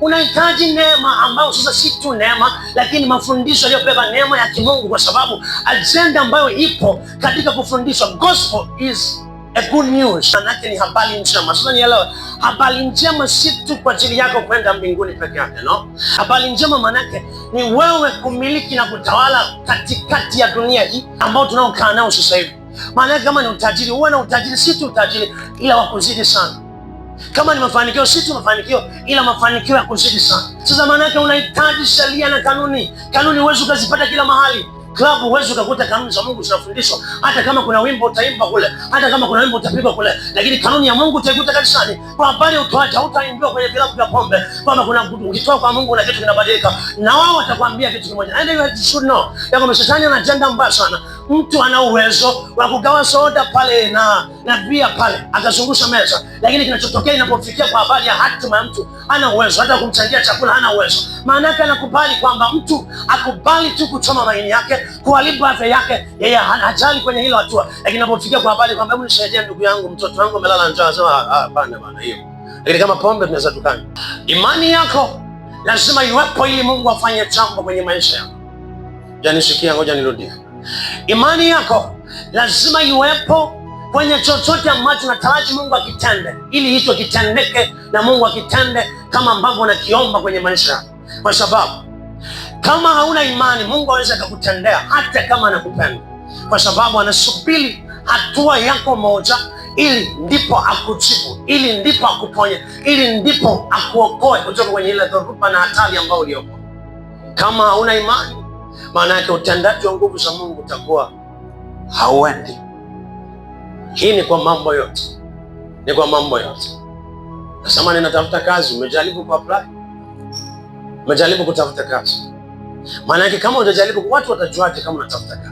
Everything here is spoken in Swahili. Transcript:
Unahitaji neema ambayo sasa si tu neema, lakini mafundisho yaliyobeba neema ya kimungu, kwa sababu ajenda ambayo ipo katika kufundishwa gospel is a good news, manake ni habari njema. Sasa nielewe, habari njema si tu kwa ajili yako kwenda mbinguni peke yake, no. Habari njema manake ni wewe kumiliki na kutawala katikati ya dunia hii ambao tunaokaa nao sasa hivi. Maanake kama ni utajiri, uwe na utajiri, si tu utajiri ila wa kuzidi sana. Kama ni mafanikio, si tu mafanikio ila mafanikio ya kuzidi sana. Sasa maanake unahitaji sheria na kanuni. Kanuni huwezi ukazipata kila mahali. Klabu huwezi ukakuta kanuni za Mungu zinafundishwa, hata kama kuna wimbo utaimba kule, hata kama kuna wimbo utapigwa kule, lakini kanuni ya Mungu utaikuta kanisani. Kwa habari ya utoaji, hautaimbiwa kwenye vilabu vya pombe kwamba kuna ukitoa kwa Mungu na kitu kinabadilika, na wao watakwambia kitu kimoja. And you should know ya kwamba shetani ana ajenda mbaya sana. Mtu ana uwezo wa kugawa soda pale na bia pale akazungusha meza, lakini kinachotokea inapofikia kwa habari ya hatima ya mtu, hana uwezo hata kumchangia chakula, hana uwezo. Maana yake anakubali kwamba mtu akubali tu kuchoma maini yake, kuharibu afya yake, yeye hajali kwenye hilo hatua. Lakini inapofikia kwa habari kwamba hebu nisaidie ndugu yangu, mtoto wangu amelala njaa, anasema ah, hapana bana hiyo. Lakini kama pombe tunaweza tukanywa. Imani yako lazima iwepo ili Mungu afanye jambo kwenye maisha yako. Janisikia, ngoja nirudie. Imani yako lazima iwepo kwenye chochote ambacho nataraji Mungu akitende, ili hicho kitendeke na Mungu akitende kama ambavyo unakiomba kwenye maisha yako, kwa sababu kama hauna imani, Mungu hawezi akakutendea hata kama anakupenda, kwa sababu anasubiri hatua yako moja, ili ndipo akujibu, ili ndipo akuponye, ili ndipo akuokoe kutoka kwenye ile dhoruba na hatari ambayo uliopo. Kama hauna imani, maana yake utendaji wa nguvu za Mungu utakuwa hauendi. Hii ni kwa mambo yote, ni kwa mambo yote. Nasema ninatafuta kazi, umejaribu kuapply, umejaribu kutafuta kazi. Maana yake kama hujajaribu, watu watajuaje kama unatafuta kazi?